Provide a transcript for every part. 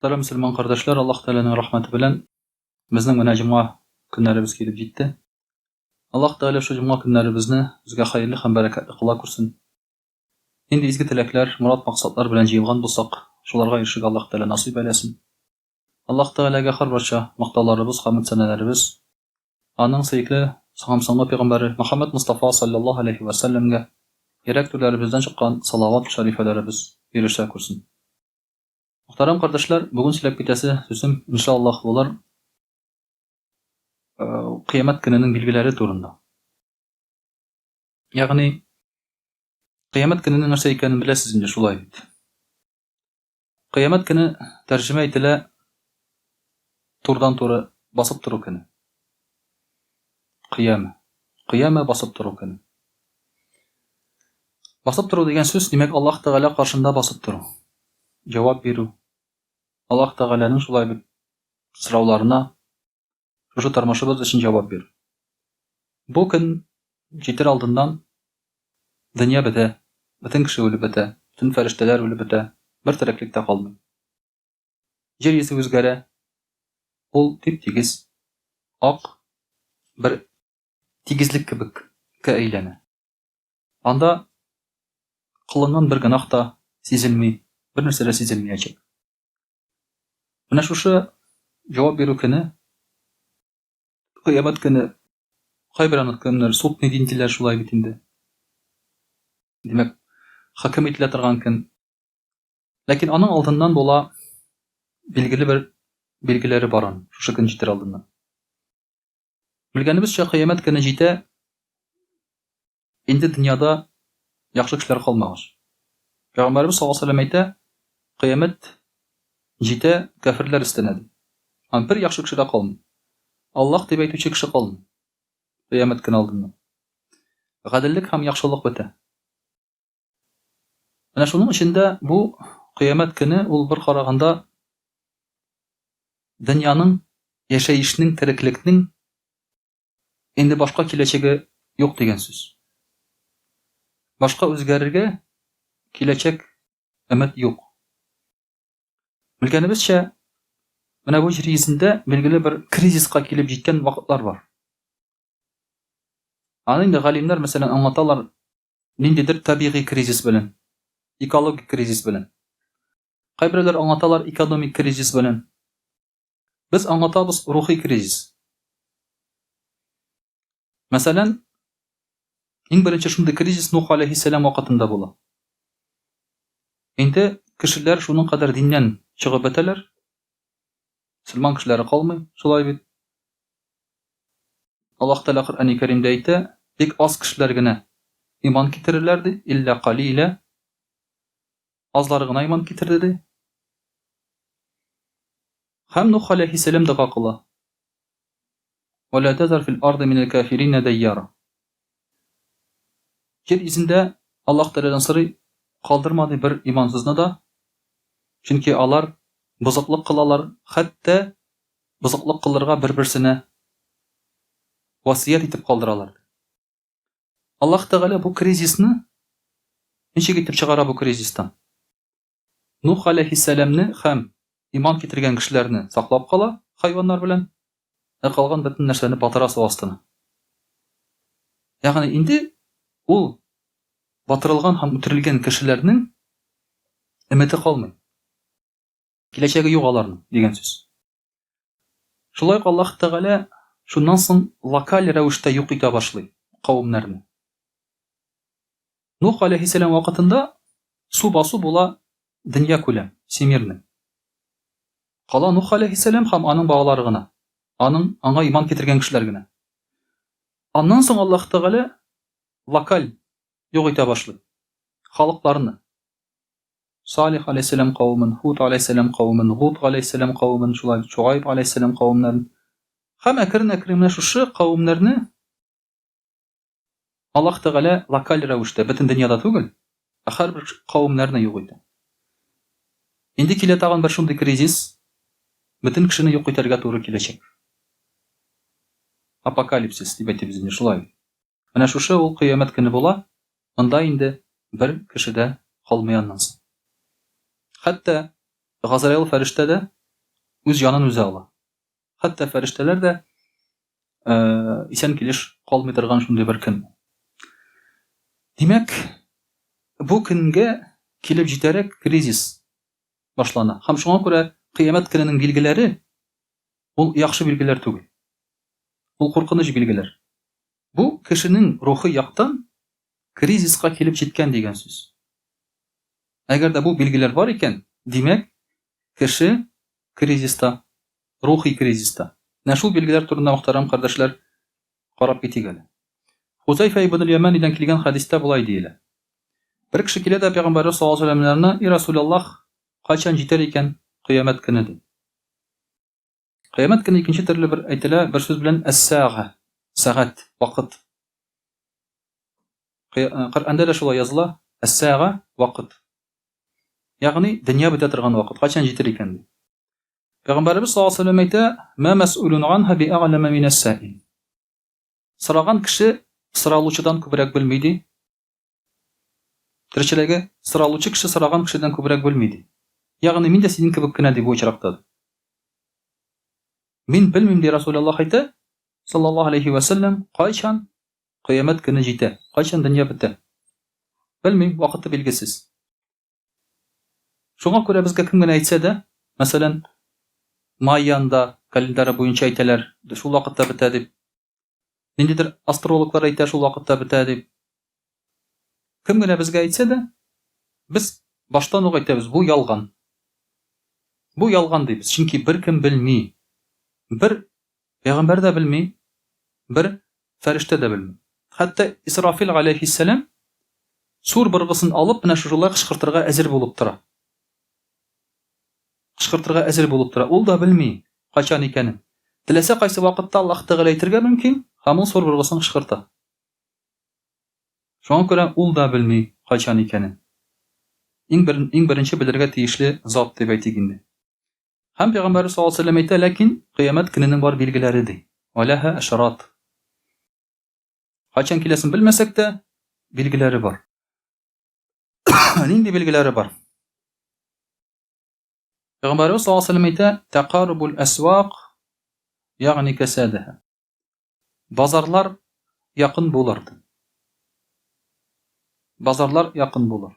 Мөхтәрәм мөселман кардәшләр, Аллаһ Тәгаләнең рәхмәте белән безнең менә җомга көннәребез килеп җитте. Аллаһ Тәгалә шул җомга көннәребезне безгә хәерле һәм бәрәкәтле кыла күрсен. Нинди изге теләкләр, морад-максатлар белән җыелган булсак, шуларга ирешергә Аллаһ Тәгалә насыйп әйләсен. Аллаһ Тәгаләгә һәрбарча мактауларыбыз, хәмд-сәнәләребез, Аның сөекле һәм соңгы пәйгамбәре Мөхәммәд Мостафа салләллаһу галәйһи вә сәлләмгә йөрәк түрләребездән чыккан салават-шәрифәләребез ирешә күрсен. Мөхтәрәм кардәшләр, бүген сөйләп китәсе сүзем, иншаллаһ, булыр кыямәт көненең билгеләре турында. Ягъни кыямәт көненең нәрсә икәнен беләсез инде, шулай бит. Кыямәт көне тәрҗемә ителә турдан-туры басып тору көне. Кыямә. Кыямә басып тору көне. Басып тору дигән сүз, димәк, Аллаһ Тәгалә каршында басып тору. Җавап бирү. Аллаһ Тәгаләнең шулай бит сорауларына шушы тормышыбыз өчен җавап бирү. Бу көн җитер алдыннан дөнья бетә, бөтен кеше үлеп бетә, бөтен фәрештәләр үлеп бетә, бер тереклек тә калмый. Җир йөзе үзгәрә, ул тип-тигез, ак бер тигезлек кебеккә әйләнә. Анда кылынган бер гөнаһ та сизелми, бер нәрсә дә сизелмиячәк. Менә шушы җавап бирү көне, кыямәт көне, кайбер аны кемнәр судный дин диләр шулай бит инде. Димәк, хөкем ителә торган көн. Ләкин аның алдыннан була билгеле бер билгеләре бар аның, шушы көн җитәр алдыннан. Белгәнебезчә, кыямәт көне җитә, инде дөньяда яхшы кешеләр калмагач. Пәйгамбәребез саллаллаһу алейһи әйтә, кыямәт җитә, кәферләр өстенә ди. Һәм бер яхшы кеше дә калмый. Аллаһ дип әйтүче кеше калмый. Кыямәт көне алдыннан. Гаделлек һәм яхшылык бетә. Менә шуның өчен дә бу кыямәт көне ул бер караганда дөньяның, яшәешнең, тереклекнең инде башка киләчәге юк дигән сүз. Башка үзгәрергә киләчәк өмет юк. Белгәнебезчә, менә бу җир йөзендә билгеле бер кризиска килеп җиткән вакытлар бар. Аны инде галимнәр, мәсәлән, аңлаталар, ниндидер табигый кризис белән, экологик кризис белән. Кайберәүләр аңлаталар экономик кризис белән. Без аңлатабыз рухи кризис. Мәсәлән, иң беренче шундый кризис Нух алейһиссәлам вакытында була. Инде кешеләр шуның кадәр диннән чыгып бетәләр. Мөселман кешеләре калмый, шулай бит. Аллаһ Тәгалә Коръәни Кәримдә әйтә, бик аз кешеләр генә иман китерерләр ди, илля калиля. Азлары гына иман китерде ди. Һәм Нух алейһиссәлам дога кыла. Ва ла тазар фил арды минәл кафирина дайяра. Җир йөзендә Аллаһ Тәгаләдән сорый, калдырма ди бер имансызны да, чөнки алар бозыклык кылалар, хәтта бозыклык кылырга бер-берсенә васыять итеп калдыралар. Аллаһ Тәгалә бу кризисны ничек итеп чыгара бу кризистан? Нух алейһиссәламне һәм иман китергән кешеләрне саклап кала хайваннар белән, ә калган бөтен нәрсәне батыра су астына. Ягъни инде ул батырылган һәм үтерелгән кешеләрнең өмете калмый. Киләчәге юк аларның, дигән сүз. Шулай ук Аллаһ Тәгалә шуннан соң локаль рәвештә юк итә башлый кавемнәрне. Нух алейһиссәлам вакытында су басу була дөнья күләм, всемирный. Кала Нух алейһиссәлам һәм аның балалары гына, аның аңа иман китергән кешеләр генә. Аннан соң Аллаһ Тәгалә локаль юк итә башлый халыкларны. Салих алейһиссәлам кавемен, Һуд алейһиссәлам кавемен, Лут алейһиссәлам кавемен, шулай Шуайб алейһиссәлам кавемнәрен. Һәм әкрен-әкрен менә шушы кавемнәрне Аллаһ Тәгалә локаль рәвештә, бөтен дөньяда түгел, ә һәрбер кавемнәрне юк итә. Инде килә тагын бер шундый кризис, бөтен кешене юк итәргә туры киләчәк. Апокалипсис дип әйтәбез инде шулай. Менә шушы ул кыямәт көне була, монда инде бер кеше дә калмый аннан соң. Хәтта Газраил фәрештә дә үз җанын үзе ала. Хәтта фәрештәләр дә исән килеш калмый торган шундый бер көн. Димәк, бу көнгә килеп җитәрәк кризис башлана. Һәм шуңа күрә кыямәт көненең билгеләре ул яхшы билгеләр түгел. Ул куркыныч билгеләр. Бу кешенең рухи яктан кризиска килеп җиткән дигән сүз. Әгәр дә бу билгеләр бар икән, димәк, кеше кризиста, рухи кризиста. Менә шул билгеләр турында, мөхтәрәм кардәшләр, карап китик әле. Хузәйфә ибн Яманидән килгән хәдистә болай диелә. Бер кеше килә дә пәйгамбәрбез саллаллаһу алейһи ва сәлләмнәрне, И Расулаллаһ, кайчан җитәр икән кыямәт көне ди. Кыямәт көне икенче төрле бер әйтелә, бер сүз белән әс-сәга, сәгать, вакыт. Э, Коръәндә дә шулай языла, әс-сәга, вакыт. Ягъни дөнья бетә торган вакыт, кайчан җитер икән ди. Пәйгамбәребез саллаллаһу алейһи ва сәлләм әйтә, "Ма мәс'улун анха би а'лама минәс-саил." Сораган кеше соралучыдан күбрәк белми ди. Теречелеге, соралучы кеше сораган кешедән күбрәк белми, ди. Ягъни мин дә синең кебек кенә, ди бу очракта. Мин белмим, ди Расулаллаһ әйтә, саллаллаһу алейһи вә сәлләм, кайчан кыямәт көне җитә, кайчан дөнья бетә. Белмим, вакыты билгесез. Шуңа күрә безгә кем генә әйтсә дә, мәсәлән, майянда календаре буенча әйтәләр, шул вакытта бетә дип. Ниндидер астрологлар әйтә, шул вакытта бетә дип. Кем генә безгә әйтсә дә, без баштан ук әйтәбез, бу ялган. Бу ялган дибез, чөнки беркем белми. Бер пәйгамбәр дә белми, бер фәрештә дә белми. Хәтта Исрафил галәйһиссәлам сур быргысын алып, менә шушылай кычкыртырга әзер булып тора. Кычкыртырга әзер булып тора. Ул да белми, кайчан икәнен. Теләсә кайсы вакытта Аллаһ Тәгалә әйтергә мөмкин, һәм ул сур быргысын кычкырта. Шуңа күрә ул да белми, кайчан икәнен. Иң бер, иң беренче белергә тиешле зат дип әйтик инде. Һәм Пәйгамбәрбез саллаллаһу алейһи ва сәлләм әйтә, ләкин кыямәт көненең бар билгеләре ди. Вәләһә әшрат. Кайчан киләсен белмәсәк тә, билгеләре бар. Нинди билгеләре бар? Пәйгамбәрбез саллаллаһу алейһи ва сәлләм әйтә, тақарубул әсвак, ягъни кәсәдәһә. Базарлар якын булыр. Базарлар якын булыр.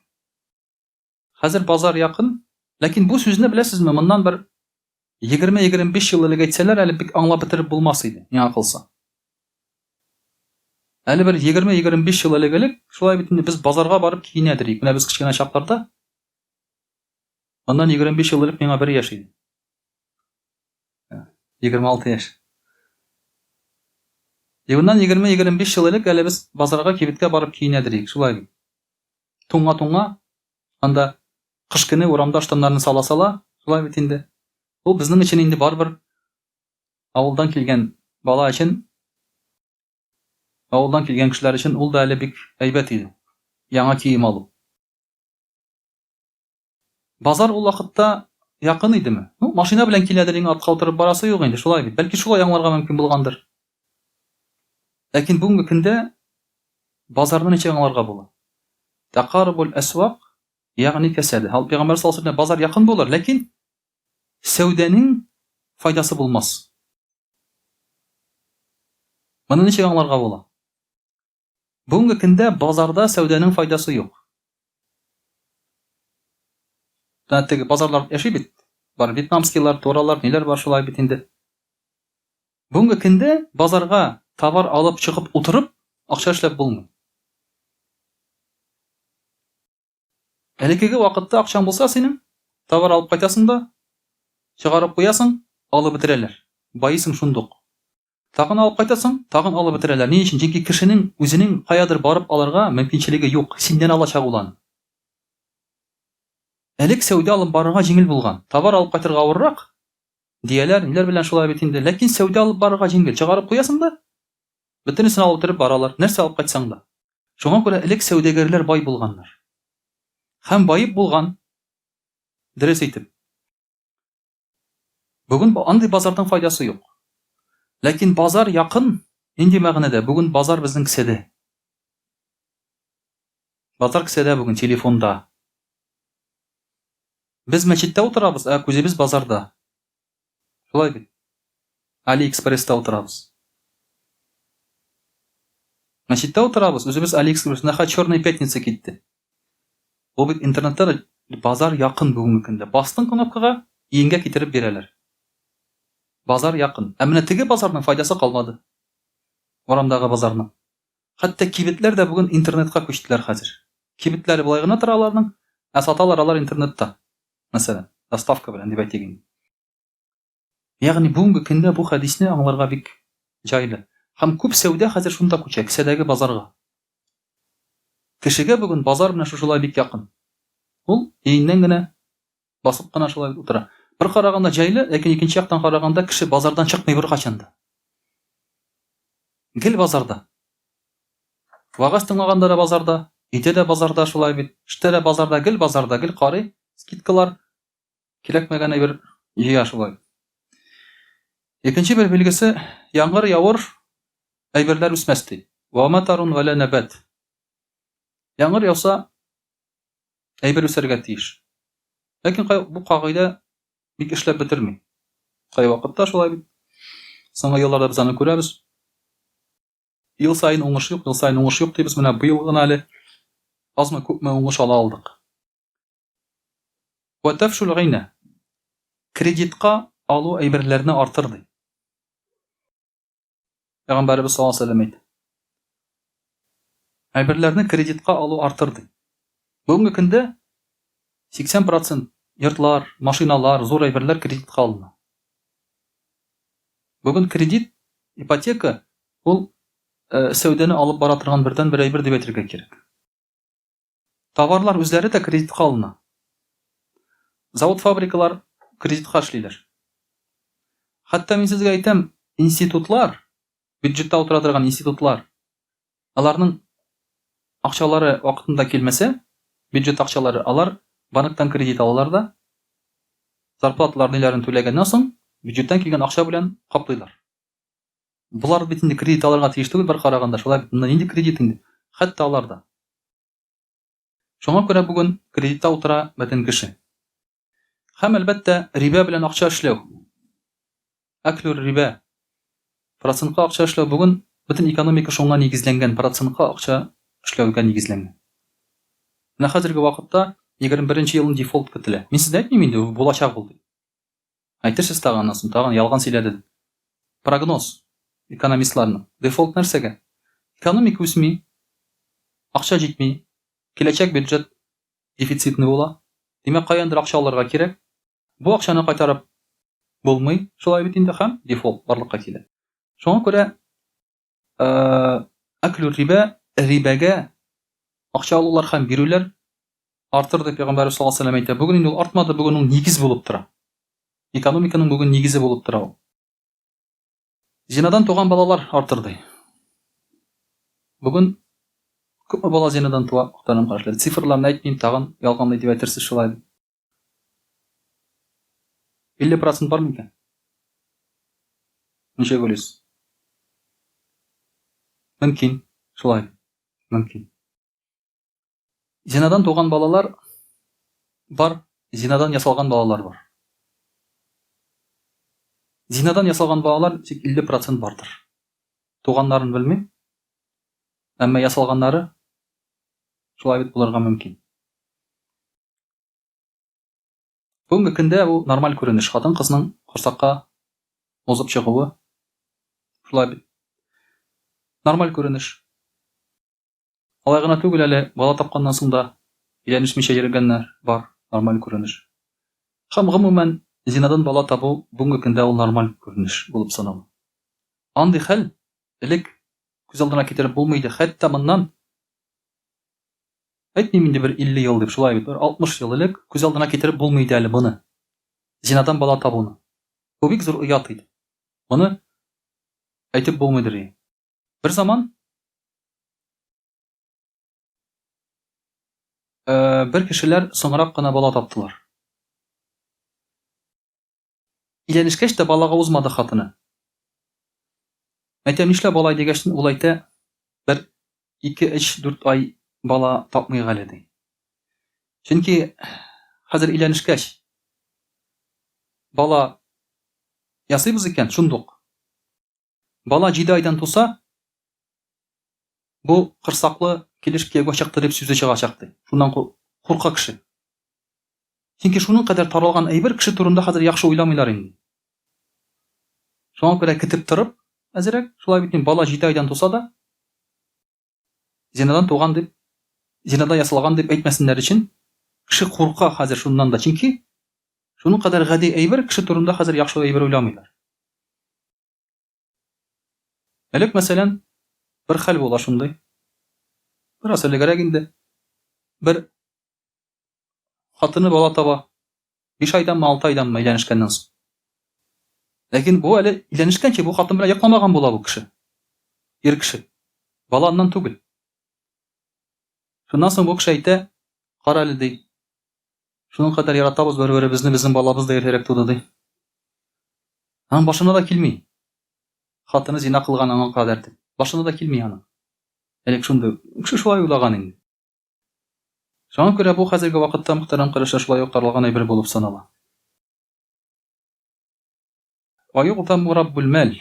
Хәзер базар якын, ләкин бу сүзне беләсезме, моннан бер 20-25 ел элек әйтсәләр, әле бик аңлап бетереп булмас иде, миңа калса. Әле бер 20-25 ел элек элек, шулай бит инде без базарга барып киенәдер идек. Менә без кечкенә чакларда Моннан 25 ел элек миңа бер яшь иде. 26 яшь. И моннан 20-25 ел элек әле без базарга, кибеткә барып киенәдер идек, шулай бит. Туңа-туңа, анда кыш көне урамда штаннарны сала-сала, шулай бит инде. Ул безнең өчен инде барыбер авылдан килгән бала өчен, авылдан килгән кешеләр өчен ул да әле бик әйбәт иде. Яңа кием алу. Базар ул вакытта якын идеме? Ну, машина белән киләдер, иң артка утырып барасы юк инде, шулай бит. Бәлки шулай аңларга мөмкин булгандыр. Ләкин бүгенге көндә базарны ничек аңларга була? Тақарубул әсвак, ягъни кәсәде. Һәм Пәйгамбәр саллаллаһу алейһи базар якын булыр, ләкин сәүдәнең файдасы булмас. Моны ничек аңларга була? Бүгенге көндә базарда сәүдәнең файдасы юк. Менә теге базарлар яши бит. Бар вьетнамскийлар, торалар, ниләр бар шулай бит инде. Бүгенге көндә базарга товар алып чыгып утырып, акча эшләп булмый. Элеккеге вакытта акчаң булса синең, товар алып кайтасың да, чыгарып куясың, алып бетерәләр. Байыйсың шундук. Тагын алып кайтасың, тагын алып бетерәләр. Ни өчен? Чөнки кешенең үзенең каядыр барып алырга мөмкинчелеге юк. Синнән алачак ул аны. Элек сәүдә алып барырга җиңел булган. Товар алып кайтырга авыррак, дияләр, ниләр белән шулай бит инде. Ләкин сәүдә алып барырга җиңел. Чыгарып куясың да, бөтенесен алып бетереп баралар. Нәрсә алып кайтсаң да. Шуңа күрә элек сәүдәгәрләр бай булганнар. Һәм баеп булган. Дөрес әйтеп. Бүген андый базарның файдасы юк. Ләкин базар якын, нинди мәгънәдә? Бүген базар безнең кесәдә. Базар кесәдә бүген, телефонда. Без мәчеттә утырабыз, ә күзебез базарда. Шулай бит. Алиэкспресста утырабыз. Мәчеттә утырабыз, үзебез Алиэкспресс, нәхә Черная пятница китте. Бу бит интернетта да базар якын бүгенге көндә. Бастың кнопкага, өеңгә китереп бирәләр. Базар якын. Ә менә теге базарның файдасы калмады. Урамдагы базарның. Хәтта кибетләр дә бүген интернетка күчтеләр хәзер. Кибетләре болай гына тора аларның, ә саталар алар интернетта. Мәсәлән, доставка белән дип әйтик инде. Ягъни бүгенге көндә бу хәдисне аңларга бик җайлы. Һәм күп сәүдә хәзер шунда күчә, кесәдәге базарга. Кешегә бүген базар менә шушылай бик якын. Ул өеннән генә Басып кына шулай утыра. Бер караганда җайлы, ләкин икенче яктан караганда кеше базардан чыкмый беркайчан да. Гел базарда. Вәгазь тыңлаганда да базарда, өйдә дә базарда шулай бит, эштә дә базарда, гел базарда, гел карый, скидкалар, кирәкмәгән әйбер җыя шулай. Икенче бер билгесе, яңгыр явыр, әйберләр үсмәс ди. Ва матарун ва ла набат. Яңгыр яуса, әйбер үсәргә тиеш. Ләкин кай, бу кагыйдә бик эшләп бетерми. Кайвакытта шулай бит. Соңгы елларда без аны күрәбез. Ел саен уңыш юк, ел саен уңыш юк дибез. Менә быел гына әле азмы күпме уңыш ала алдык. Ва тафшул гайна. Кредитка алу әйберләрне артыр ди. Пәйгамбәребез саллаллаһу алейһи ва сәлләм әйтә. Әйберләрне кредитка алу артыр ди. Бүгенге көндә 80% йортлар, машиналар, зур әйберләр кредитка алына. Бүген кредит, ипотека ул э, сәүдәне алып бара торган бердәнбер әйбер дип әйтергә кирәк. Товарлар үзләре дә кредитка алына. Завод-фабрикалар кредитка эшлиләр. Хәтта мин сезгә әйтәм, институтлар, бюджетта утыра торган институтлар, аларның акчалары вакытында килмәсә, бюджет акчалары, алар банктан кредит алалар да, зарплаталар ниләрен түләгәннән соң, бюджеттан килгән акча белән каплыйлар. Болар бит инде кредит алырга тиеш түгел бер караганда, шулай бит. Монда нинди кредит инде? Хәтта алар да. Шуңа күрә бүген кредитта утыра бөтен кеше. Һәм, әлбәттә, рибә белән акча эшләү. Әклүр рибә. Процентка акча эшләү бүген бөтен экономика шуңа нигезләнгән, процентка акча эшләүгә нигезләнгән. Менә хәзерге вакытта 21 нче елның дефолт көтелә. Мин сезгә әйтмим инде, булачак ул дип. Әйтерсез тагын аннан соң, тагын ялган сөйләде дип. Прогноз экономистларның. Дефолт нәрсәгә? Экономика үсми, акча җитми, киләчәк бюджет дефицитный була. Димәк, каяндыр акча алырга кирәк. Бу акчаны кайтарып булмый, шулай бит инде, һәм дефолт барлыкка килә. Шуңа күрә әклү рибә, рибәгә акча алулар һәм бирүләр артыр дип пәйгамбәрбез саллаллаһу алейһи ва сәлләм әйтә. Бүген инде ул артмады, бүген ул нигез булып тора. Экономиканың бүген нигезе булып тора ул. Зинадан туган балалар артыр ди. Бүген күпме бала зинадан туа, мөхтәрәм кардәшләр. Цифрларны әйтмим, тагын ялганлый дип әйтерсез шулай. 50% бар микән? Ничек уйлыйсыз? Мөмкин, шулай. Мөмкин. Зинадан туган балалар бар, зинадан ясалган балалар бар. Зинадан ясалган балалар тик 50% бардыр. Туганнарын белмим. Әмма ясалганнары шулай бит булырга мөмкин. Бүгенге көндә бу нормаль күренеш. Хатын-кызның корсакка узып чыгуы шулай бит. Нормаль күренеш. Алай гына түгел әле, бала тапканнан соң да өйләнешмичә йөргәннәр бар, нормаль күренеш. Һәм гомумән, зинадан бала табу бүгенге көндә ул нормаль күренеш булып санала. Андый хәл элек күз алдына китереп булмый иде, хәтта моннан әйтмим инде бер 50 ел дип, шулай бит, бер 60 ел элек күз алдына китереп булмый иде әле моны. Зинадан бала табуны. Бу бик зур оят иде. Моны әйтеп булмыйдыр. Бер заман э, бер кешеләр соңрак кына бала таптылар. Өйләнешкәч тә балага узмады хатыны. Әйтәм, нишләп алай дигәч, ул әйтә, бер, ике, өч, дүрт ай бала тапмыйк әле, ди. Чөнки Хәзер өйләнешкәч, бала ясыйбыз икән, шундук. Бала 7 айдан туса, бу кырсаклы килеш кияүгә чыкты дип сүзе чыгачак ди. Шуннан курка кеше. Чөнки шуның кадәр таралган әйбер кеше турында хәзер яхшы уйламыйлар инде. Шуңа күрә көтеп торып, әзерәк, шулай бит инде бала 7 айдан туса да, зинадан туган дип, зинада ясалган дип әйтмәсеннәр өчен, кеше курка хәзер шуннан да. Чөнки шуның кадәр гади әйбер кеше турында хәзер яхшы әйбер уйламыйлар. Элек, мәсәлән, бер хәл була шундый. Бераз элегрәк инде. Бер хатыны бала таба. 5 айданмы, 6 айданмы өйләнешкәннән соң. Ләкин бу әле өйләнешкәнче бу хатын белән йокламаган була бу кеше. Ир кеше. Бала аннан түгел. Шуннан соң бу кеше әйтә, кара әле ди. Шуның кадәр яратабыз бер-беребезне, безнең балабыз да иртәрәк туды ди. Аның башына да килми. Хатыны зина кылган аңа кадәр дип. Башына да килми аның. Элек шундый кеше шулай уйлаган инде. Шуңа күрә бу хәзерге вакытта мөхтәрәм кардәшләр шулай ук таралган әйбер булып санала. Ва югъзаму раббул мәл.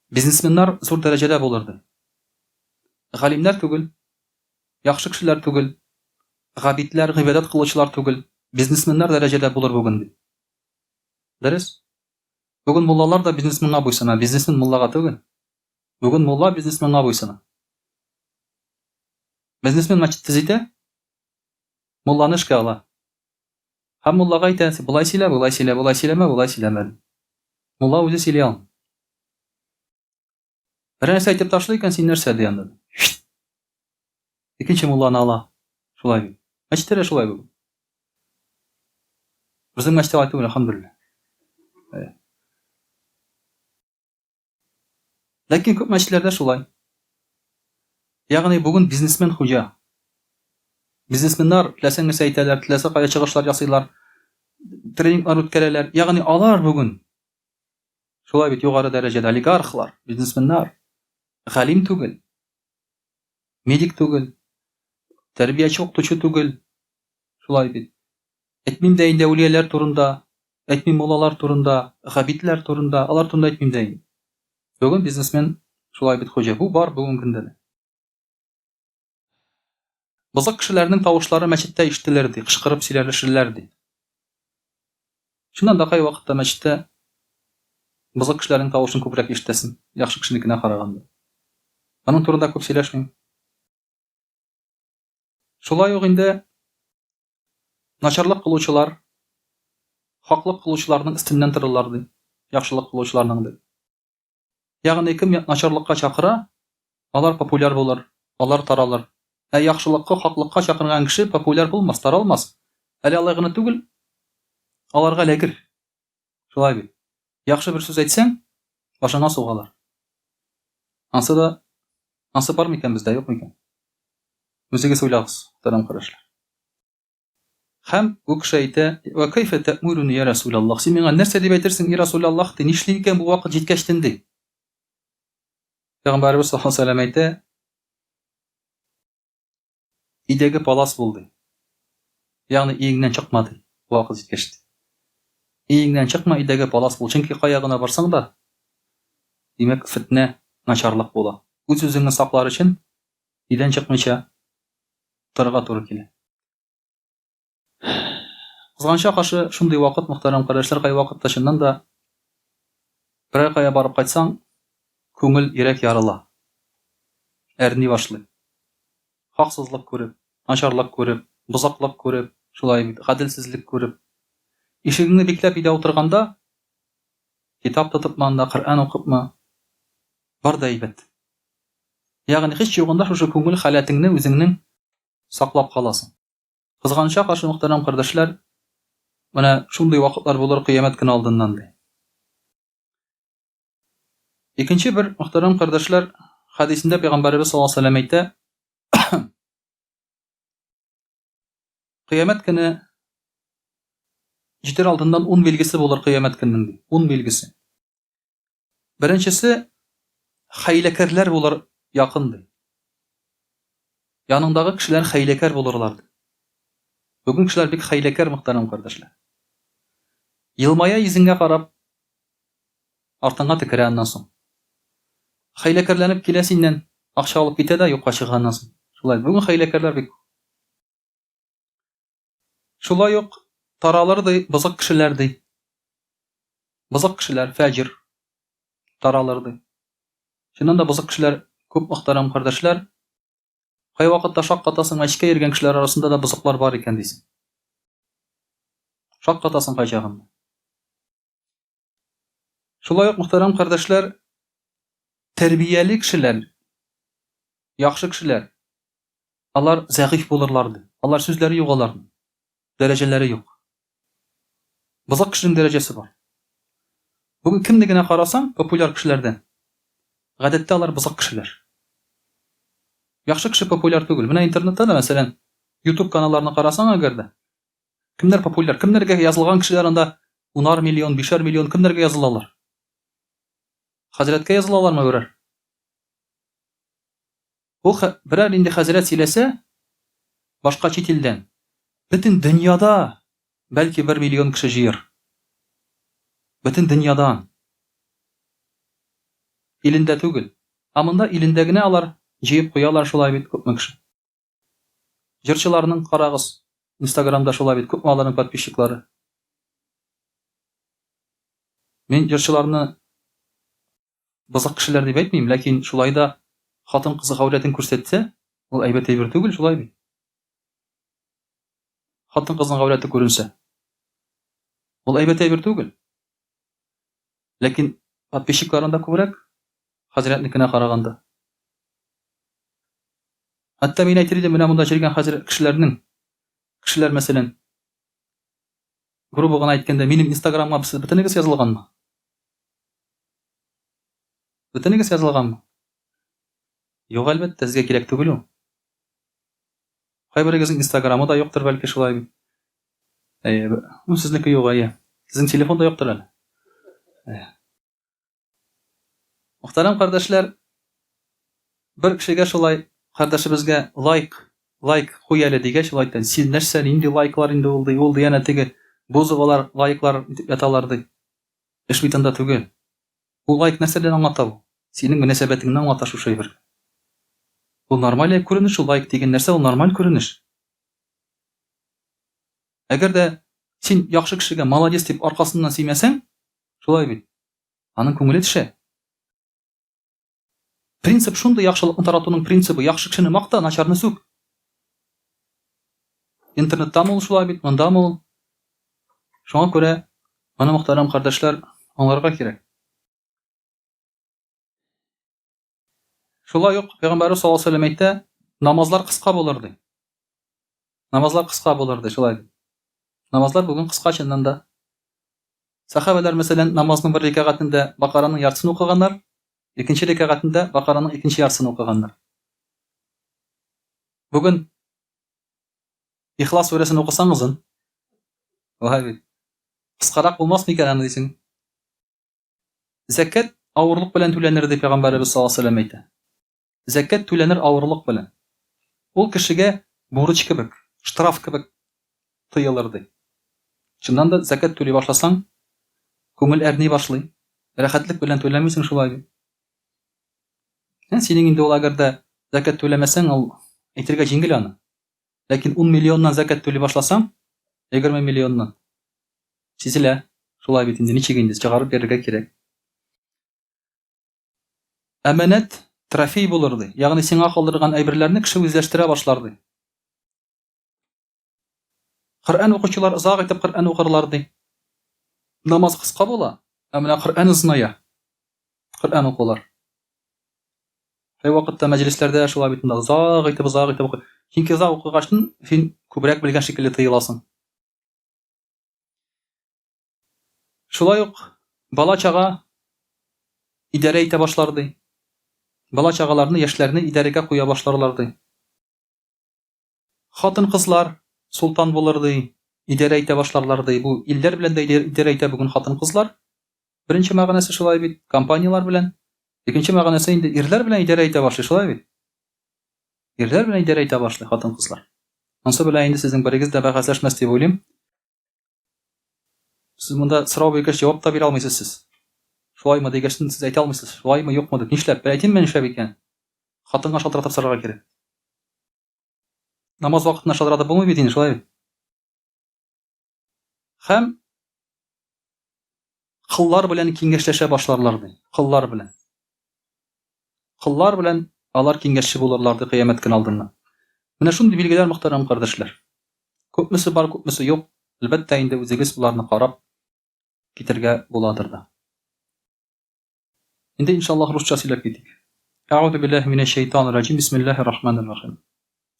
Бизнесменнар зур дәрәҗәдә булыр ди. Галимнәр түгел, яхшы кешеләр түгел, габидләр, гыйбадәт кылучылар түгел, бизнесменнар дәрәҗәдә булыр бүген ди. Дөрес. Бүген муллалар да бизнесменга буйсына, бизнесмен муллага түгел. Бүген мулла бизнесменга буйсына. Бизнесмен мәчет төзитә, мулланы эшкә ала. Һәм муллага әйтә, болай сөйлә, болай сөйлә, болай сөйләмә, болай сөйләмә. Мулла үзе сөйли алмый. Бер нәрсә әйтеп ташлый икән, син нәрсә ди анда? Икенче мулланы ала. Шулай бит. Мәчеттә дә шулай бүген. Безнең мәчеттә алай түгел, әлхәмдүлилләһ. Ләкин күп мәчетләрдә шулай. Ягъни бүген бизнесмен хуҗа. Бизнесменнар теләсә нәрсә әйтәләр, теләсә кая чыгышлар ясыйлар, тренинглар үткәрәләр. Ягъни алар бүген шулай бит югары дәрәҗәдә олигархлар, бизнесменнар, галим түгел, медик түгел, тәрбияче, укытучы түгел. Шулай бит. Әйтмим дә инде әүлияләр турында, әйтмим муллалар турында, габидләр турында, алар турында әйтмим дә инде. Бүген бизнесмен шулай бит хуҗа. Бу бар бүгенге көндә дә. Бозык кешеләрнең тавышлары мәчеттә ишетелер ди, кычкырып сөйләшерләр ди. Чыннан да кайвакытта мәчеттә бозык кешеләрнең тавышын күбрәк ишетәсең, яхшы кешенекенә караганда. Аның турында күп сөйләшмим. Шулай ук инде начарлык кылучылар хаклык кылучыларның өстеннән торырлар ди, яхшылык кылучыларның ди. Ягъни кем начарлыкка чакыра, алар популяр булыр, алар таралыр. Ә яхшылыкка, хаклыкка чакырган кеше популяр булмас, таралмас. Әле алай гына түгел, аларга эләгер. Шулай бит. Яхшы бер сүз әйтсәң, башыңа сугалар. Ансы да, ансы бар микән бездә, юк микән? Үзегез уйлагыз, мөхтәрәм кардәшләр. Һәм бу кеше әйтә, "Ва кайфа тәмуруни я Расулаллах?" Син миңа нәрсә дип әйтерсең, и Расулаллах, ди, нишлим икән бу вакыт җиткәчтен ди. Пәйгамбәребез саллаллаһу алейһи ва сәлләм әйтә, Өйдәге палас бул, ди. Ягъни өеңнән чыкма, ди, вакыт җиткәч, ди. Өеңнән чыкма, өйдәге палас бул, чөнки кая гына барсаң да, димәк, фетнә, начарлык була. Үз-үзеңне саклар өчен өйдән чыкмыйча торырга туры килә. Кызганычка каршы, шундый вакыт, мөхтәрәм кардәшләр, кайвакытта чыннан да берәр кая барып кайтсаң, күңел, йөрәк ярыла. Әрни башлый. Хаксызлык күреп, начарлык күреп, бозыклык күреп, шулай бит, гаделсезлек күреп. Ишегеңне бикләп өйдә утырганда, китап тотыпмы анда, Коръән укыпмы, бар да әйбәт. Ягъни һич югында шушы күңел халәтеңне үзеңнең саклап каласың. Кызганычка каршы, мөхтәрәм кардәшләр, менә шундый вакытлар булыр кыямәт көне алдыннан, ди. Икенче бер мөхтәрәм кардәшләр хәдисендә пәйгамбәребез саллаллаһу алейһи ва сәлләм әйтә, Кыямәт көне җитәр алдыннан ун билгесе булыр кыямәт көненең, ди. Ун билгесе. Беренчесе, хәйләкәрләр булыр якын, ди. Яныңдагы кешеләр хәйләкәр булырлар, ди. Бүген кешеләр бик хәйләкәр, мөхтәрәм кардәшләр. Елмая йөзеңә карап, артыңа төкерә аннан соң. Хәйләкәрләнеп килә синнән, акча алып китә дә юкка чыга аннан соң. Шулай, бүген хәйләкәрләр бик күп. Шулай ук таралыр ди, бозык кешеләр ди. Бозык кешеләр, фәҗир таралыр ди. Чыннан да бозык кешеләр күп, мөхтәрәм кардәшләр. Кайвакытта шаккатасың, мәчеткә йөргән кешеләр арасында да бозыклар бар икән дисең. Шаккатасың кайчагында. Шулай ук, мөхтәрәм кардәшләр, тәрбияле кешеләр, яхшы кешеләр, алар зәгыйфь булырлар ди. Алар сүзләре юк аларның. Дәрәҗәләре юк. Бозык кешенең дәрәҗәсе бар. Бүген кемне генә карасаң, популяр кешеләрдән, гадәттә алар бозык кешеләр. Яхшы кеше популяр түгел. Менә интернетта да, мәсәлән, YouTube каналларны карасаң әгәр дә, кемнәр популяр, кемнәргә язылган кешеләр анда унар миллион, бишәр миллион кемнәргә язылалар? Хәзрәткә язылалармы берәр? Ул берәр нинди хәзрәт сөйләсә, башка чит илдән, бөтен дөньяда бәлки бер миллион кеше җыер. Бөтен дөньядан. Илендә түгел. Ә монда илендә генә алар җыеп куялар шулай бит күпме кеше. Җырчыларның карагыз, Инстаграмда шулай бит күпме аларның подписчиклары. Мин җырчыларны Бозык кешеләр дип әйтмим, ләкин шулай да хатын-кыз гаурәтен күрсәтсә, ул әйбәт әйбер түгел, шулай бит? Хатын-кызның гаурәте күренсә, ул әйбәт әйбер түгел. Ләкин подписчикларында күбрәк, хәзрәтнекенә караганда. Хәтта мин әйтер идем, менә монда җөргән хәзер кешеләрнең, кешеләр мәсәлән, грубо гына әйткәндә, минем инстаграмга сез бөтенегез язылганмы? Бөтенегез язылганмы? Юк, әлбәттә, сезгә кирәк түгел ул. Кайберегезнең инстаграмы да юктыр, бәлки шулай бит. Әйе, ну сезнеке юк, әйе. Сезнең телефон да юктыр әле. Әйе. Мөхтәрәм кардәшләр, бер кешегә шулай кардәшебезгә лайк, лайк куй әле дигәч, ул әйтә, син нәрсә, нинди лайклар инде ул ди, ул ди әнә теге Бузовалар лайклар итеп яталар ди. Эш бит анда түгел. Бу лайк нәрсәдән аңлата бу? Синең мөнәсәбәтеңне аңлата шушы әйбер. Бу нормаль күренеш ул лайк дигән нәрсә ул нормаль күренеш. Әгәр дә син яхшы кешегә молодец дип аркасыннан сөймәсәң, шулай бит. Аның күңеле төшә. Принцип шундый яхшылыкны таратуның принцибы, яхшы кешене макта, начарны сүк. Интернеттамы ул шулай бит, мондамы ул? Шуңа күрә моны мөхтәрәм кардәшләр аңларга кирәк. Шулай ук Пәйгамбәрбез саллаллаһу алейһи вәсәлләм әйтә, намазлар кыска булыр ди. Намазлар кыска булыр ди, шулай ди. Намазлар бүген кыска чыннан да. Сәхабәләр, мәсәлән, намазның бер рәкәгатендә Бакараның яртысын укыганнар, икенче рәкәгатендә Бакараның икенче яртысын укыганнар. Бүген Ихлас сүрәсен укысаң озын. Ваһай бит. Кыскарак булмас микән аны дисең? Зәкәт авырлык белән түләнер дип пәйгамбәребез саллаллаһу алейһи ва сәлләм әйтә. Зәкят түләнер авырлык белән. Ул кешегә бурыч кебек, штраф кебек тоелыр, ди. Чыннан да, зәкят түли башласаң, күңел әрни башлый. Рәхәтлек белән түләмисең шулай бит. Ә синең инде ул әгәр дә зәкят түләмәсәң, ул әйтергә җиңел аны. Ләкин 10 миллионнан зәкят түли башласаң, 20 миллионнан сизелә. Шулай бит инде, ничек инде чыгарып бирергә кирәк. Әманәт трофей булыр, ди. Ягъни сиңа калдырган әйберләрне кеше үзләштерә башлар, ди. Коръән укучылар озак итеп Коръән укырлар, ди. Намаз кыска була, ә менә Коръән озыная. Коръән укулар. Кайвакытта мәҗлесләрдә шулай бит инде озак итеп, озак итеп укый. Чөнки озак укыгачтын син күбрәк белгән шикелле тоеласың. Шулай ук бала-чага идарә итә башлар, ди. Бала-чагаларны, яшьләрне идарәгә куя башларлар, ди. Хатын-кызлар солтан булыр, ди, идарә итә башларлар, ди. Бу илләр белән дә идарә итә бүген хатын-кызлар. Беренче мәгънәсе шулай бит, компанияләр белән. Икенче мәгънәсе инде ирләр белән идарә итә башлый, шулай бит. Ирләр белән идарә итә башлый хатын-кызлар. Монсы белән инде сезнең берегез дә бәхәсләшмәс дип уйлыйм. Сез монда сорау биргәч җавап та бирә алмыйсыз сез. Шулаймы дигәч, сез әйтә алмыйсыз. Шулаймы, юкмы дип. Нишләп? Бер әйтимме, нишләп икән? Хатынга шалтыратып сорарга кирәк. Намаз вакытында шалтыратып булмый бит инде, шулай бит? Һәм кыллар белән киңәшләшә башларлар ди. Кыллар белән. Кыллар белән алар киңәшче булырлар ди кыямәт көне алдыннан. Менә шундый билгеләр, мөхтәрәм кардәшләр. Күпмесе бар, күпмесе юк. Әлбәттә инде үзегез боларны карап китергә буладыр да. Инде иншаллаһ русча сөйләп китик. Әгъузу биллаһи минәш шайтанир раҗим. Бисмиллаһир рахманир рахим.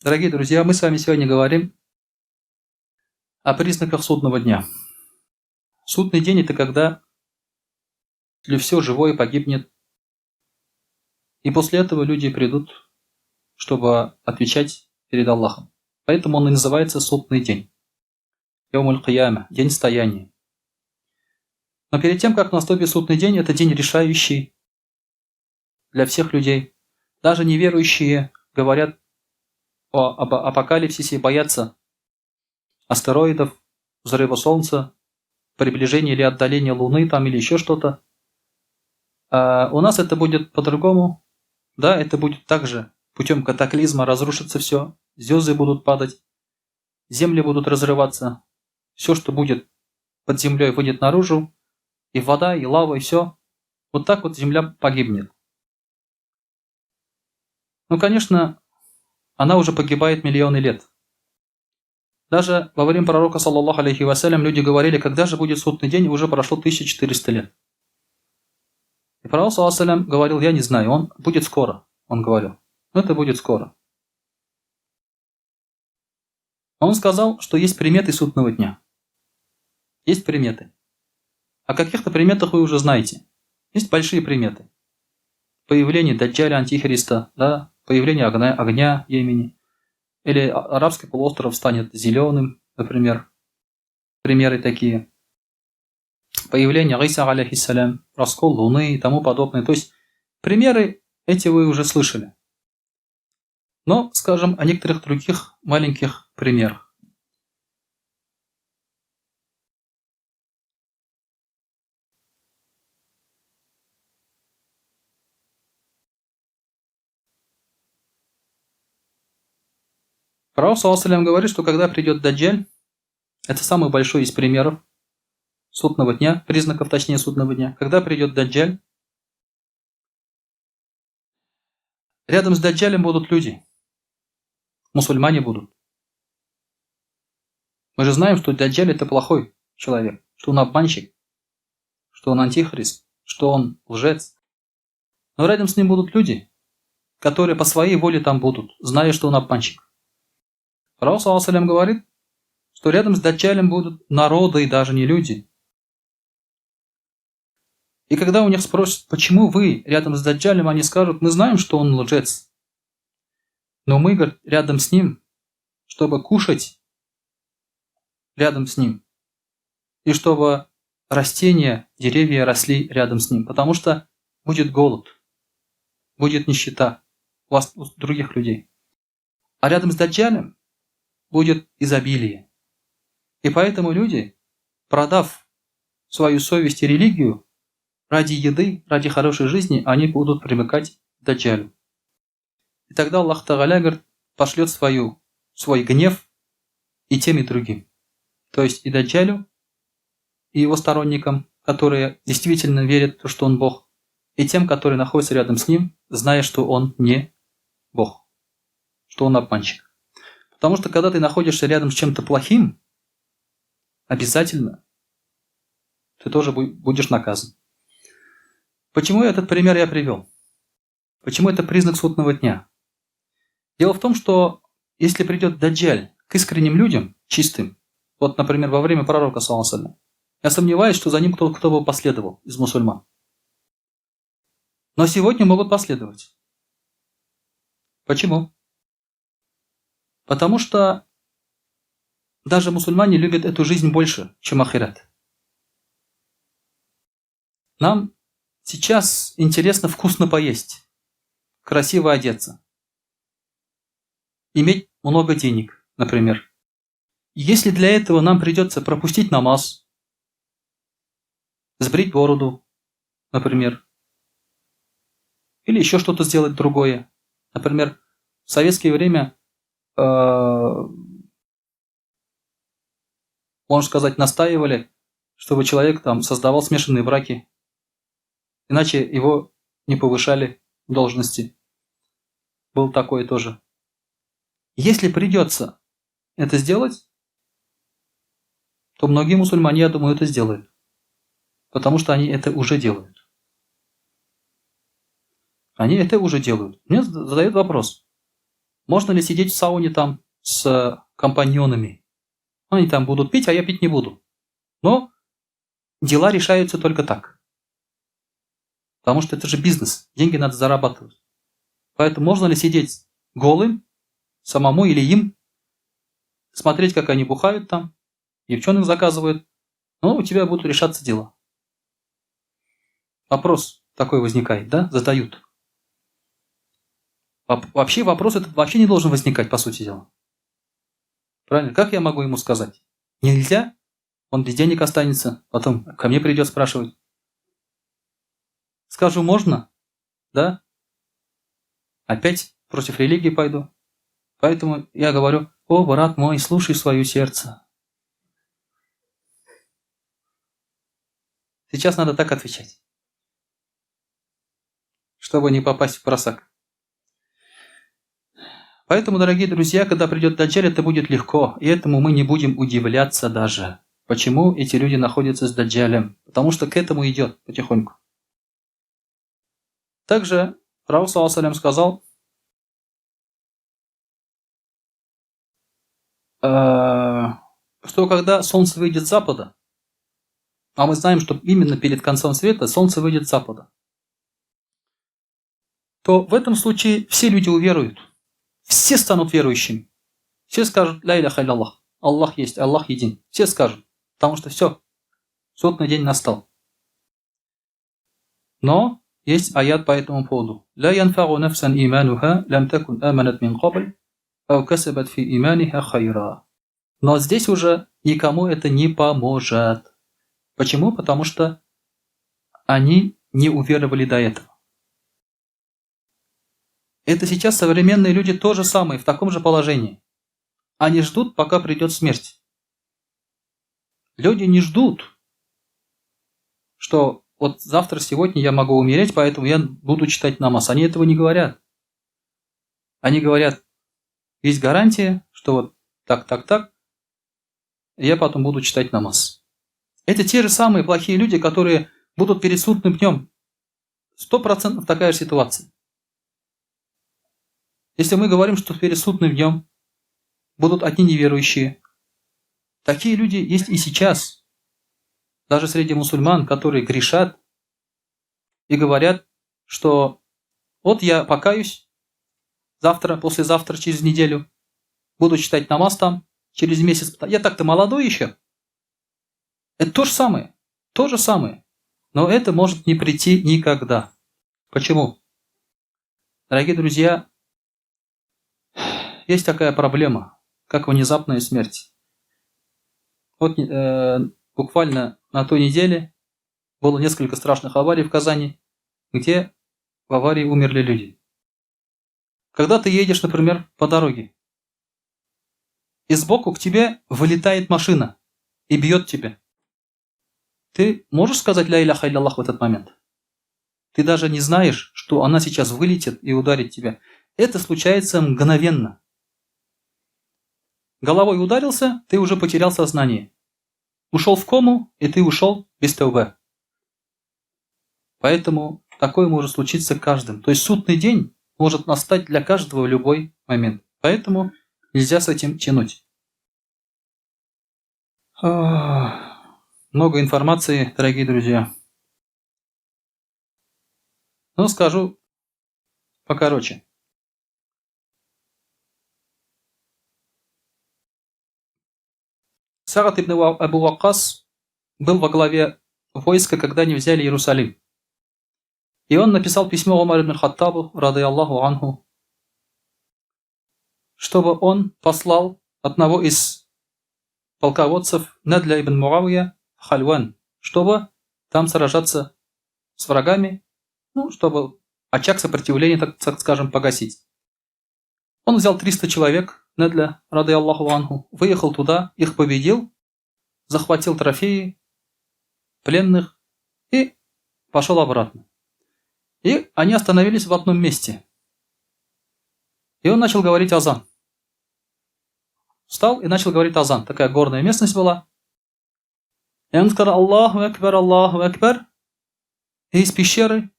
Дорогие друзья, мы с вами сегодня говорим о признаках судного дня. Судный день – это когда все живое погибнет, и после этого люди придут, чтобы отвечать перед Аллахом. Поэтому он и называется судный день. Йомуль Кияма, день стояния. Но перед тем, как наступит судный день, это день решающий для всех людей. Даже неверующие говорят о, об апокалипсисе, боятся астероидов, взрыва Солнца, приближения или отдаления Луны там или еще что-то. А у нас это будет по-другому. Да, это будет также путем катаклизма разрушится все, звезды будут падать, земли будут разрываться, все, что будет под землей, выйдет наружу, и вода, и лава, и все. Вот так вот земля погибнет. Ну, конечно, она уже погибает миллионы лет. Даже во время пророка, саллаллаху алейхи вассалям, люди говорили, когда же будет судный день, уже прошло 1400 лет. И пророк, саллаллаху алейхи говорил, я не знаю, он будет скоро, он говорил. Но это будет скоро. Он сказал, что есть приметы судного дня. Есть приметы. О каких-то приметах вы уже знаете. Есть большие приметы. Появление Даджаля Антихриста, да, появление огня, огня Йемени. Или арабский полуостров станет зеленым, например. Примеры такие. Появление Иса, алейхиссалям, раскол Луны и тому подобное. То есть примеры эти вы уже слышали. Но, скажем, о некоторых других маленьких примерах. Пророк, саллаллаху говорит, что когда придет Даджаль, это самый большой из примеров судного дня, признаков, точнее, судного дня. Когда придет Даджаль, рядом с Даджалем будут люди. Мусульмане будут. Мы же знаем, что Даджаль это плохой человек, что он обманщик, что он антихрист, что он лжец. Но рядом с ним будут люди, которые по своей воле там будут, зная, что он обманщик. Пророк, саллаллаху говорит, что рядом с Даджалем будут народы и даже не люди. И когда у них спросят, почему вы рядом с Даджалем, они скажут, мы знаем, что он лжец. Но мы, говорит, рядом с ним, чтобы кушать рядом с ним. И чтобы растения, деревья росли рядом с ним. Потому что будет голод, будет нищета у вас, у других людей. А рядом с Даджалем будет изобилие. И поэтому люди, продав свою совесть и религию, ради еды, ради хорошей жизни, они будут примыкать к Даджалю. И тогда Аллах Тагаля, говорит, пошлет свою, свой гнев и тем, и другим. То есть и Даджалю, и его сторонникам, которые действительно верят, что он Бог, и тем, которые находятся рядом с ним, зная, что он не Бог, что он обманщик. Потому что когда ты находишься рядом с чем-то плохим, обязательно ты тоже будешь наказан. Почему этот пример я привел? Почему это признак судного дня? Дело в том, что если придет Даджаль к искренним людям, чистым, вот, например, во время пророка, саллаллаху я сомневаюсь, что за ним кто, кто бы последовал из мусульман. Но сегодня могут последовать. Почему? Потому что даже мусульмане любят эту жизнь больше, чем ахират. Нам сейчас интересно вкусно поесть, красиво одеться, иметь много денег. например. Если для этого нам придется пропустить намаз, сбрить бороду, например, или еще что-то сделать другое. Например, в советское время, можно сказать, настаивали, чтобы человек там создавал смешанные браки, иначе его не повышали в должности. Был такое тоже. Если придется это сделать, то многие мусульмане, я думаю, это сделают. Потому что они это уже делают. Они это уже делают. Мне задают вопрос, можно ли сидеть в сауне там с компаньонами? Они там будут пить, а я пить не буду. Но дела решаются только так. Потому что это же бизнес, деньги надо зарабатывать. Поэтому можно ли сидеть голым, самому или им, смотреть, как они бухают там, девчонок заказывают, но у тебя будут решаться дела. Вопрос такой возникает, да? Задают. Вообще вопрос этот вообще не должен возникать, по сути дела. Правильно? Как я могу ему сказать? Нельзя? Он без денег останется, потом ко мне придет спрашивать. Скажу, можно? Да? Опять против религии пойду. Поэтому я говорю, о, брат мой, слушай свое сердце. Сейчас надо так отвечать, чтобы не попасть в просак. Поэтому, дорогие друзья, когда придет Даджаль, это будет легко, и этому мы не будем удивляться даже. Почему эти люди находятся с Даджалем? Потому что к этому идет потихоньку. Также Пророк саллаллаху сказал, что когда солнце выйдет с запада, а мы знаем, что именно перед концом света солнце выйдет с запада, то в этом случае все люди уверуют. Все станут верующими. Все скажут «Ля иляха илlallah». Аллах есть, Аллах един. Все скажут, потому что все, судный день настал. Но есть аят по этому поводу. «Ля янфагу нафсан имануха, лям такун аманат мин кабль, ау касабат фи иманиха хайра». Но здесь уже никому это не поможет. Почему? Потому что они не уверовали до этого. Это сейчас современные люди то же самое, в таком же положении. Они ждут, пока придет смерть. Люди не ждут, что вот завтра, сегодня я могу умереть, поэтому я буду читать намаз. Они этого не говорят. Они говорят, есть гарантия, что вот так, так, так, я потом буду читать намаз. Это те же самые плохие люди, которые будут перед судным днем. 100% такая же ситуация. Если мы говорим, что перед судным днем будут одни неверующие, такие люди есть и сейчас. Даже среди мусульман, которые грешат и говорят, что вот я покаюсь завтра, послезавтра, через неделю, буду читать намаз там, через месяц. Я так-то молодой еще. Это то же самое. То же самое. Но это может не прийти никогда. Почему? Дорогие друзья, есть такая проблема, как внезапная смерть. Вот буквально на той неделе было несколько страшных аварий в Казани, где в аварии умерли люди. Когда ты едешь, например, по дороге, и сбоку к тебе вылетает машина и бьет тебя. Ты можешь сказать «Ля иляха илlallah» в этот момент? Ты даже не знаешь, что она сейчас вылетит и ударит тебя. Это случается мгновенно. Головой ударился, ты уже потерял сознание. Ушел в кому, и ты ушел без таубы. Поэтому такое может случиться каждым. То есть судный день может настать для каждого в любой момент. Поэтому нельзя с этим тянуть. Много информации, дорогие друзья. Но скажу покороче. Саад ибн Абу Ваккас был во главе войска, когда они взяли Иерусалим. И он написал письмо Умару ибн Хаттабу, радыяллаху анху, чтобы он послал одного из полководцев Недля ибн Муавия в Хальван, чтобы там сражаться с врагами, ну, чтобы очаг сопротивления, так скажем, погасить. Он взял 300 человек, Недля, рады Аллаху анху, выехал туда, их победил, захватил трофеи, пленных и пошел обратно. И они остановились в одном месте. И он начал говорить азан. Встал и начал говорить азан. Такая горная местность была. И он сказал: Аллаху Акбар, Аллаху Акбар. И из пещеры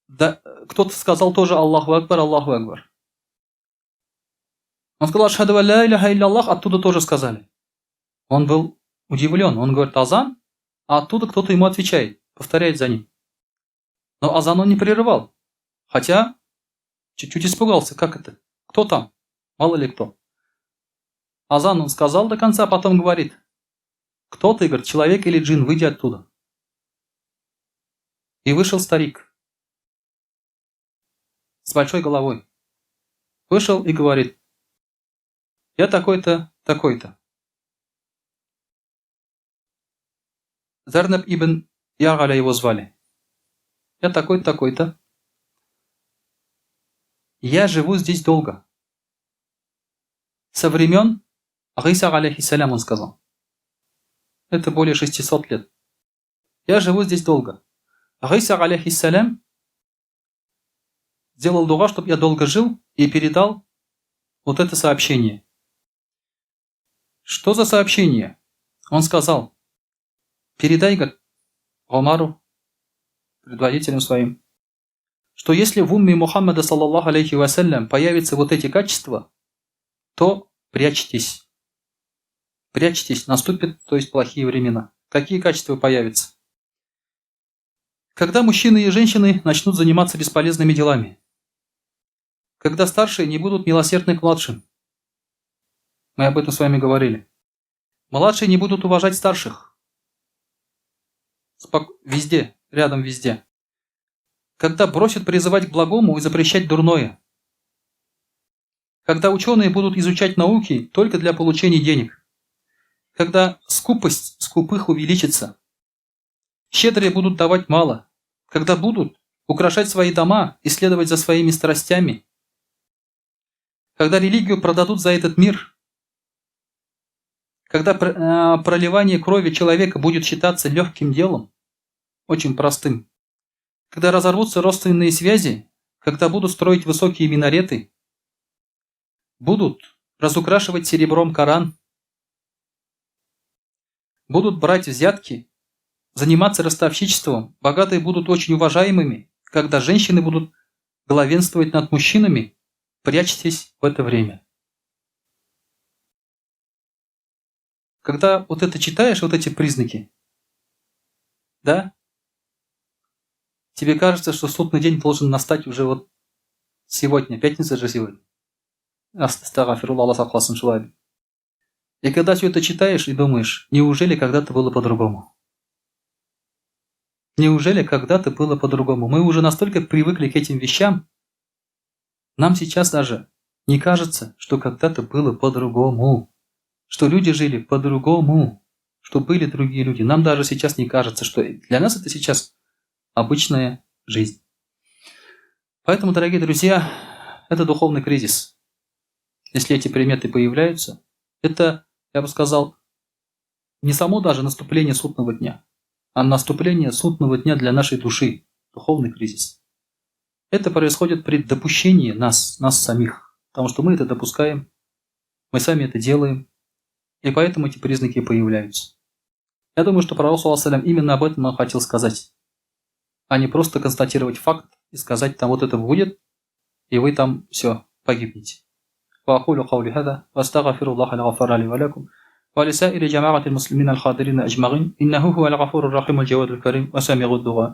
да, кто-то сказал тоже Аллаху Акбар, Аллаху Акбар. Он сказал: Ашхаду ля иляха илля Аллах, оттуда тоже сказали. Он был удивлен. Он говорит азан, а оттуда кто-то ему отвечает, повторяет за ним. Но азан он не прерывал. Хотя чуть-чуть испугался. Как это? Кто там? Мало ли кто. Азан он сказал до конца, а потом говорит: кто ты, говорит, человек или джин, выйди оттуда. И вышел старик с большой головой. Вышел и говорит: я такой-то, такой-то. Зарнаб ибн Ягаля его звали. Я такой-то, такой-то. Я живу здесь долго. Со времен Гиса, алейхиссалям, он сказал. Это более 600 лет. Я живу здесь долго. Гиса, алейхиссалям, сделал дуа, чтобы я долго жил, и передал вот это сообщение. Что за сообщение? Он сказал: передай, говорит, Омару, предводителям своим, что если в умме Мухаммада, саллаллаху алейхи вассалям, появятся вот эти качества, то прячьтесь. Прячьтесь, наступят, то есть плохие времена. Какие качества появятся? Когда мужчины и женщины начнут заниматься бесполезными делами. Когда старшие не будут милосердны к младшим. Мы об этом с вами говорили. Младшие не будут уважать старших. Везде, рядом везде. Когда бросят призывать к благому и запрещать дурное. Когда ученые будут изучать науки только для получения денег. Когда скупость скупых увеличится. Щедрые будут давать мало. Когда будут украшать свои дома и следовать за своими страстями. Когда религию продадут за этот мир. Когда проливание крови человека будет считаться легким делом, очень простым. Когда разорвутся родственные связи, когда будут строить высокие минареты, будут разукрашивать серебром Коран, будут брать взятки, заниматься ростовщичеством, богатые будут очень уважаемыми, когда женщины будут главенствовать над мужчинами, прячьтесь в это время. Когда вот это читаешь, вот эти признаки, да, тебе кажется, что судный день должен настать уже вот сегодня, пятница же сегодня. Астагфируллах, Аллах сакласын шулай. И когда все это читаешь и думаешь, неужели когда-то было по-другому? Неужели когда-то было по-другому? Мы уже настолько привыкли к этим вещам, нам сейчас даже не кажется, что когда-то было по-другому, что люди жили по-другому, что были другие люди. Нам даже сейчас не кажется, что для нас это сейчас обычная жизнь. Поэтому, дорогие друзья, это духовный кризис. Если эти приметы появляются, это, я бы сказал, не само даже наступление судного дня, а наступление судного дня для нашей души, духовный кризис. Это происходит при допущении нас самих, потому что мы это допускаем, мы сами это делаем, и поэтому эти признаки появляются. Я думаю, что пророк, саллаллаху алейхи ва саллям, именно об этом он хотел сказать, а не просто констатировать факт и сказать, там вот это будет, и вы там все погибнете. وأقول قولي هذا وأستغفر الله الغفار لي ولكم ولسائر جماعة المسلمين الحاضرين أجمعين إنه هو الغفور الرحيم الجواد الكريم وسامع الدعاء.